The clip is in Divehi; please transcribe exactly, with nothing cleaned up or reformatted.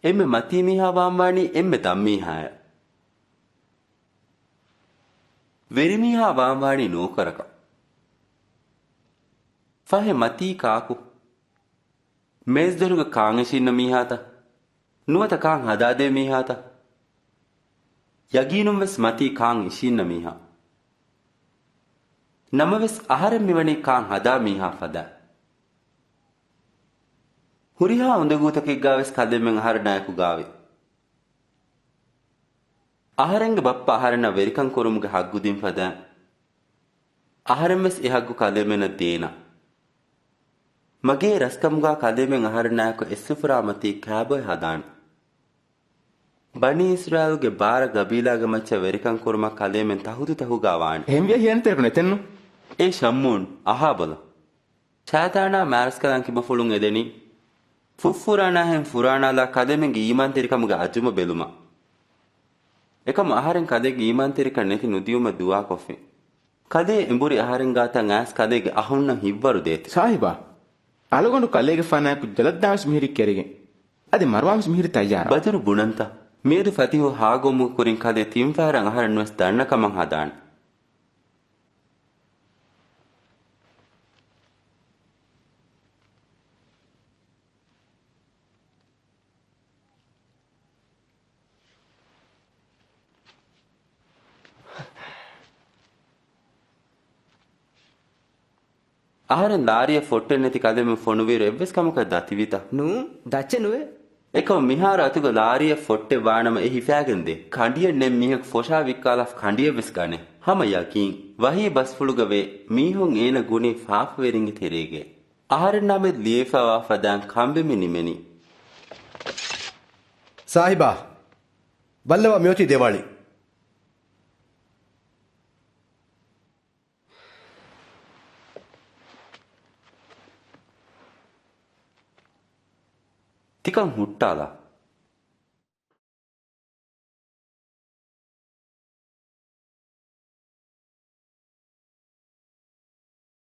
އެންމެ މަތީ މީހާ ވާންވާނީ އެންމެ ދަށްމީހާއެއް. ވެރިމީހާ ވާންވާނީ ނޯކަރަކަށް. ފަހެ މަތީ ކާކު؟ މޭޒުދޮރުގަ ކާން އިށީންނަ މީހާތަ؟ ނުވަތަ ކާން ހަދާދޭ މީހާތަ؟ ޔަގީނުން ވެސް މަތީ ކާން އިށީންނަ މީހާ. ނަމަވެސް އަހަރެން މިވަނީ ކާން ހަދާ މީހާ ފަދަ. ހުރިހާ އުނދަގޫތަކެއްގާ ވެސް ކަލޭމެން އަހަރެނާއެކު ގާވޭ. އަހަރެންގެ ބައްޕަ އަހަރެންނަށް ވެރިކަން ކުރުމުގެ ހައްގު ދިން ފަދައިން، އަހަރެން ވެސް އެ ހައްގު ކަލޭމެންނަށް ދޭނަން. މަގޭ ރަސްކަމުގާ ކަލޭމެން އަހަރެނާއެކު އެއްސުފުރާ މަތީ ކާބޮއެ ހަދާނެ. ބަނީ އިސްރާއީލްގެ ބާރަ ގަބީލާގެ މައްޗަށް ވެރިކަން ކުރުމަށް ކަލޭމެން ތަހުދު ތަހުގާ ވާނެ. ހެންވިޔަ ހިޔަނިތެރިކު ނެތެއްނު. އޭ ޝައްމޫން، އަހާބަލަ. ޝައިޠާނާ މާރަސްކަލާނގެ ކިބަފުޅުން އެދެނީ. ފުއްފުރާނާހެން ފުރާނާލާ ކަލޭމެންގެ އީމާންތެރިކަމުގެ އަޒުމަ ބެލުމަށް. އެކަމު އަހަރެން ކަލޭގެ އީމާންތެރިކަން ނެތި ނުދިޔުމަށް ދުޢާކޮށްފިން. ކަލޭ އެނބުރި އަހަރެން ގާތަށް އައިސް ކަލޭގެ އަހުންނަށް ހިތްވަރު ދޭތި. ސާހިބާ، އަޅުގަނޑު ކަލޭގެފާނާއެކު ޖަލަށްދާންވެސް މިހިރީ ކެރިގެން. އަދި މަރުވާންވެސް މިހިރީ ތައްޔާރަށް. ބަދުރު ބުނަންތަ؟ މިއަދު ފަތިހު ހާގޮމުގެ ކުރިން ކަލޭ ތިންފަހަރަށް އަހަރެން ނުވެސް ދަންނަ ކަމަށް ހަދާނެ. އަހަރެން ލާރިއަށް ފޮއްޓެއް ނެތި ކަލޭމެން ފޮނުވިއިރު އެއްވެސް ކަމަކަށް ދަތިވިތަ؟ ނޫން، ދައްޗެއް ނުވޭ. އެކަމު މިހާރު އަތުގަ ލާރިއަށް ފޮއްޓެއް ވާނަމަ އެ ހިފާގެން ދޭ. ކަނޑިއެއް ނެތް މީހަކު ފޮށާ ވިއްކާލާފަ ކަނޑިއެއްވެސް ގަނެ. ހަމަ ޔަޤީން. ވަހީ ބަސްފުޅުގަ ވޭ މީހުން އޭނަ ގުނީ ފާފަވެރިންގެ ތެރޭގައި. އަހަރެންނާމެދު ލިޔެފައިވާ ފަދައިން ކަނބި މި ނިމެނީ. ސާހިބާ، ބައްލަވާ މިއޮތީ ދެވާނީ. ތިކަން ހުއްޓާލާ.